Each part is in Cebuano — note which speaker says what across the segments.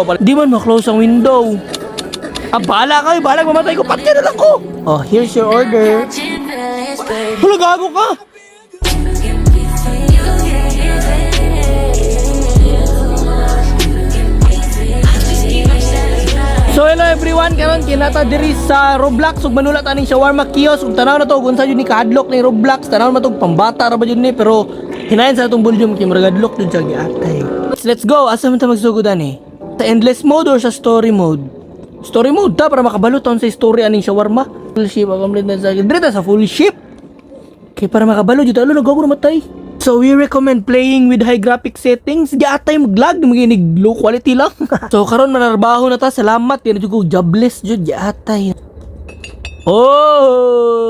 Speaker 1: Pala. Di man ma-close ang window. Ah, bahala kayo, bahala, mamatay ko, patay na lang ko. Oh, here's your order. Hala, gago ka! So hello everyone, karon kinata diri sa Roblox ug manulat aning shawarma kiosk ug tanaw na to kung unsa jud ni kahadlok ni Roblox, tanaw na to pambata ra ba jud ni, pero hinayon sa atong volume kay murag hadlok jud siya giatay. Let's go, asa man ta magsugod ani? Sa endless mode or sa story mode? Story mode ta para makabalo taon sa story aning shawarma. Full ship, complete na sa diri ta sa full ship. Kay para makabalo jud alo nagago matay. So we recommend playing with high graphic settings. Giatay maglag maginig low quality lang. So karon manarbaho na ta. Salamat di na jud ko jobless jud giatay. Oy!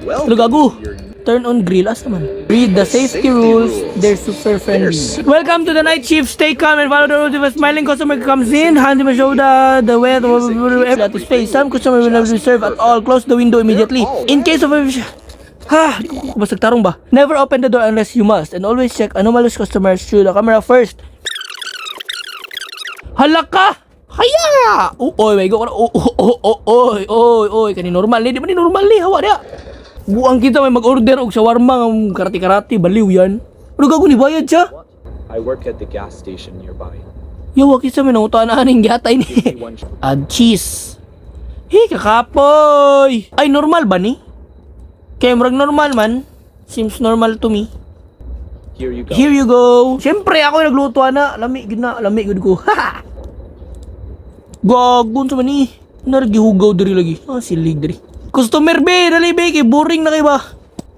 Speaker 1: Ano gago? Turn on grill asa man? Read the safety rules. They're super friendly. Welcome to the night shift. Stay calm and follow the rules. If a smiling customer comes in, hand him a shoulder, the wet at his face. Some customer will not be served at all. Close the window immediately. In case of a Ha, di ko basag tarong ba? Never open the door unless you must and always check anomalous customers through the camera first. Hala ka! Haya! Oh, oy, may go ko na. Oh, oy, oy, oy, kani normal ni, di ba ni normal ni? Hawa diya. Buang kita may mag-order og shawarma nga karati-karati, baliw yan. Ano gago ni bayad siya?
Speaker 2: I work at the gas station nearby.
Speaker 1: Yawa kita may nangutaan aning giatay ni.
Speaker 2: One
Speaker 1: Add cheese. Hey, kakapoy! Ay, normal ba ni? Kaya murag normal man. Seems normal to me.
Speaker 2: Here you go.
Speaker 1: Here you go. Siyempre, ako yung nagluto na. Lami gud na, lami gud ko. Gagon sa man ni. Nargihugaw diri lagi. Ah, silig diri. Customer be, dali be, kay boring na kay ba.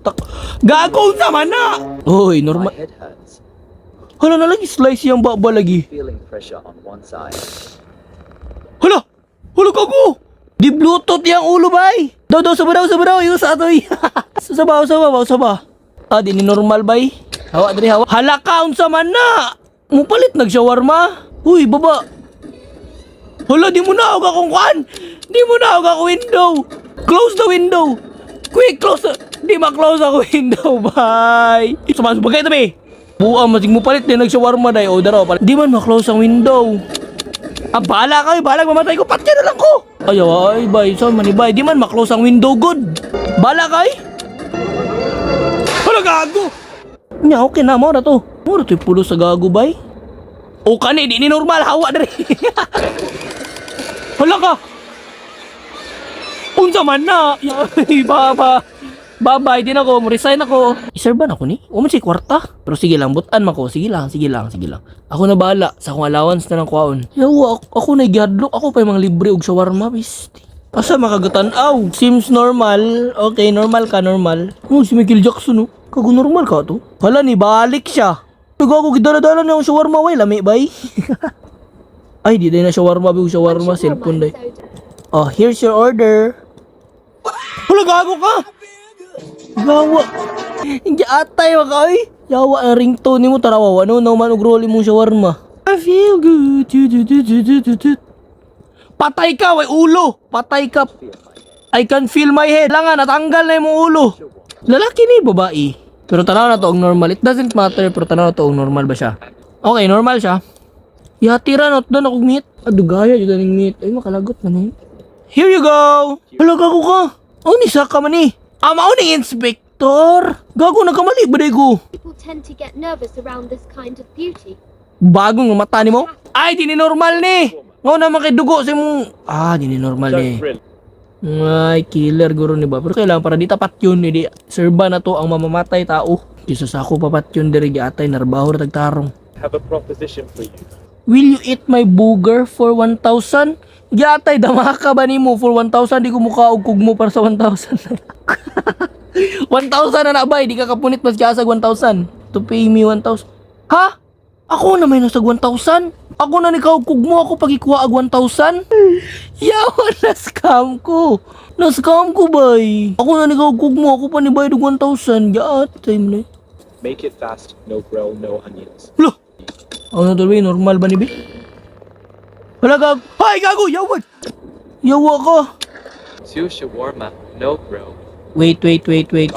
Speaker 1: Tak. Gagon sa man na. Oy,
Speaker 2: My
Speaker 1: normal.
Speaker 2: head hurts.
Speaker 1: Hala na lagi slice yung baba lagi.
Speaker 2: Feeling pressure on one side.
Speaker 1: Hala! Hala gago! Di bluetooth yang ulo bay! Daw daw sa daw sa daw yung sa atoy. Sa ba sa ba sa ba. Ah, di ni normal bay. Hawa diri hawa. Hala ka unsa man na. Mupalit nag shawarma. Uy, baba. Hala, di mo na og akong kwan. Di mo na og akong window. Close the window. Quick, close the... Di ma-close ako window, bye. Sumasubagay tabi. Buang, masig mo palit din nag-shawarma day. O, daraw palit. Di man ma-close ang window. Ah, bahala kayo, bahala, mamatay ko, patay na lang ko. Ay, ay, bay, saan man bay, di man ma-close ang window good. Bahala kay. Hala, gago. Nya, okay na, mo na to. Mo na to yung pulo sa gago, bay. O kani, di ni normal, hawa diri. Hala ka. Unsa man na? Ay, baba. Babay din ako, mo resign ako. I-serve ako ni? O man si kwarta. Pero sige lang, butan man ko. Sige lang, sige lang, sige lang. Ako na bahala sa akong allowance na ng kwaon. Yawa, ako na gihadlok. Ako pa yung mga libre og shawarma, bisti. Asa makagatan-aw? Seems normal. Okay, normal ka, normal. Oh, si Michael Jackson, oh. Kago normal ka to. Hala ni, balik siya. Tugo ako, gidala-dala niya ang shawarma, way. Lami, bay. Ay, di na shawarma, bi shawarma, cellphone day. Oh, here's your order. Hala, gago ka! Gawa. Hindi atay wa ka oy. Yawa ang ringtone nimo tarawa ano no man og roll imong shawarma. I feel good. Du, du, du, du, du, du, du. Patay ka way ulo. Patay ka. I can feel my head. Langan natanggal na imong ulo. Lalaki ni babae. Pero tanaw na to og normal. It doesn't matter pero tanaw na to og normal ba siya. Okay, normal siya. Yatira not doon akong meat. Adugaya jud aning meat. Ay makalagot man eh. Here you go. Hala gago ka. Oh ni saka man ni. Ah, mao ni inspector. Gago nagkamali ba day ko?
Speaker 3: People tend to get nervous around this kind of beauty.
Speaker 1: Bagong mata nimo? Ay di ni normal ni. Ngao naman kay dugo sa imong ah di ni normal ni. Ay, killer guro ni ba? Pero kailangan para di tapat yun, hindi serba na to ang mamamatay tao. Kisa sa ako papat yun diri giatay narbaho ra tagtarong.
Speaker 2: Have a proposition for you.
Speaker 1: Will you eat my booger for 1,000? Giatay, dama ka ba nimo for 1,000? Di ko mukha og kugmo para sa 1,000. 1,000 na na bay, di ka kapunit mas kasag 1,000. To pay me 1,000. Ha? Ako na may nasag 1,000? Ako na ni kugmo ako pagikuha og 1,000? Yawa, na-scam ko. Na-scam ko, bay. Ako na ni kugmo ako pa ni bayad og 1,000. Giatay mo na.
Speaker 2: Make it fast. No grill, no onions.
Speaker 1: Lo! Ano to ba? Normal ba ni Bi? Wala gag... Hay, gago! Yawa! Yawa ka!
Speaker 2: Two shawarma, no grill.
Speaker 1: Wait, wait, wait, wait.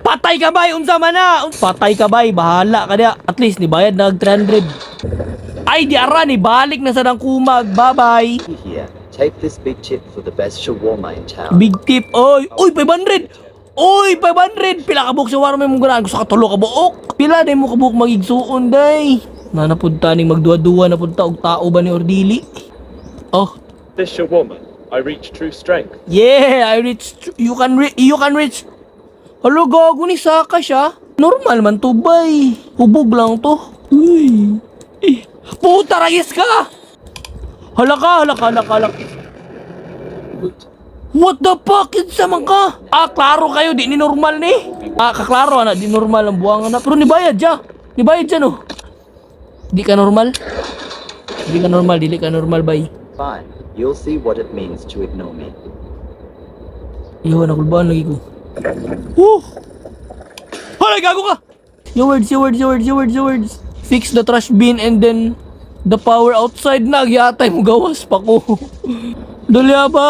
Speaker 1: Patay ka bay! Unsa man na! Patay ka bay! Bahala ka niya. At least, ni bayad nag 300. Ay, di ara ni balik na sa dang kumag. Bye-bye.
Speaker 4: Here, take this big tip for the best shawarma in town.
Speaker 1: Big tip. Oy, oy, 500. Oy, 500. Pila ka buok shawarma mo ganahan? Gusto ka tulo ka buok. Pila day mo kabuok magigsuon day. Na napunta ning magduwa-duwa na punta og tao ba ni Ordili? Oh,
Speaker 2: This shawarma, I reach true strength.
Speaker 1: Yeah, I reach you can reach. Halo, gago ni Saka siya. Normal man to, bay. Hubog lang to. Uy. Eh, puta, ragis ka! Hala ka, hala ka, hala ka, hala ka. What the fuck? Kinsa man ka? Ah, klaro kayo, di ni normal ni. Ah, kaklaro ana, di normal ang buwangan na. Pero nibayad siya. Nibayad siya no. Di ka normal? Di ka normal, dili ka normal, bay.
Speaker 4: Fine, you'll see what it means to ignore me.
Speaker 1: Iwan, nakulbaan lagi ko. Woo! Hala, gago ka! Your words, your words, your words, your words, your words. Fix the trash bin and then the power outside na. Gyatay mo gawas pa ko. Dali ba?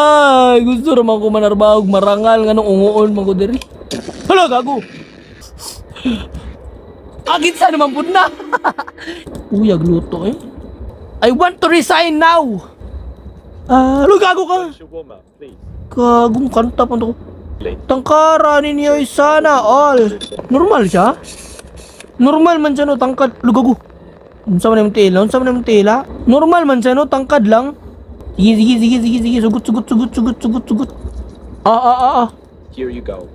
Speaker 1: Gusto raman ko manarbahog marangal nga nung unguon man ko diri. Hala, gago! Agit sa naman pud na. Uyag luto eh. I want to resign now! Ah, hala, gago ka!
Speaker 2: Shawarma, please.
Speaker 1: Kagong kanta pa to. Tangkara ninyo sana all. Normal siya? Normal man siya no, tangkad. Lugago. Unsa man imong tila? Unsa man imong tila? Normal man siya no, tangkad lang. Sige, sige, sige, sige, sige. Sugot, sugot, sugot, sugot, sugot, sugot. Ah, ah, ah, ah.
Speaker 2: Here you go.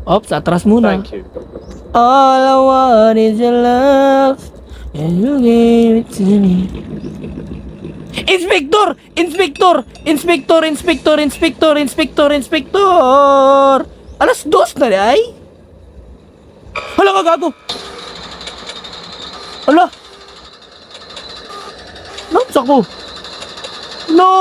Speaker 1: Ops, atras muna.
Speaker 2: Thank you.
Speaker 1: All I want is your love, and you gave it to me. Inspector! Inspector! Inspector! Inspector! Inspector! Inspector! Inspector! 2:00 na di ay? Hala ka gago! Hala! Naunsa ko? No!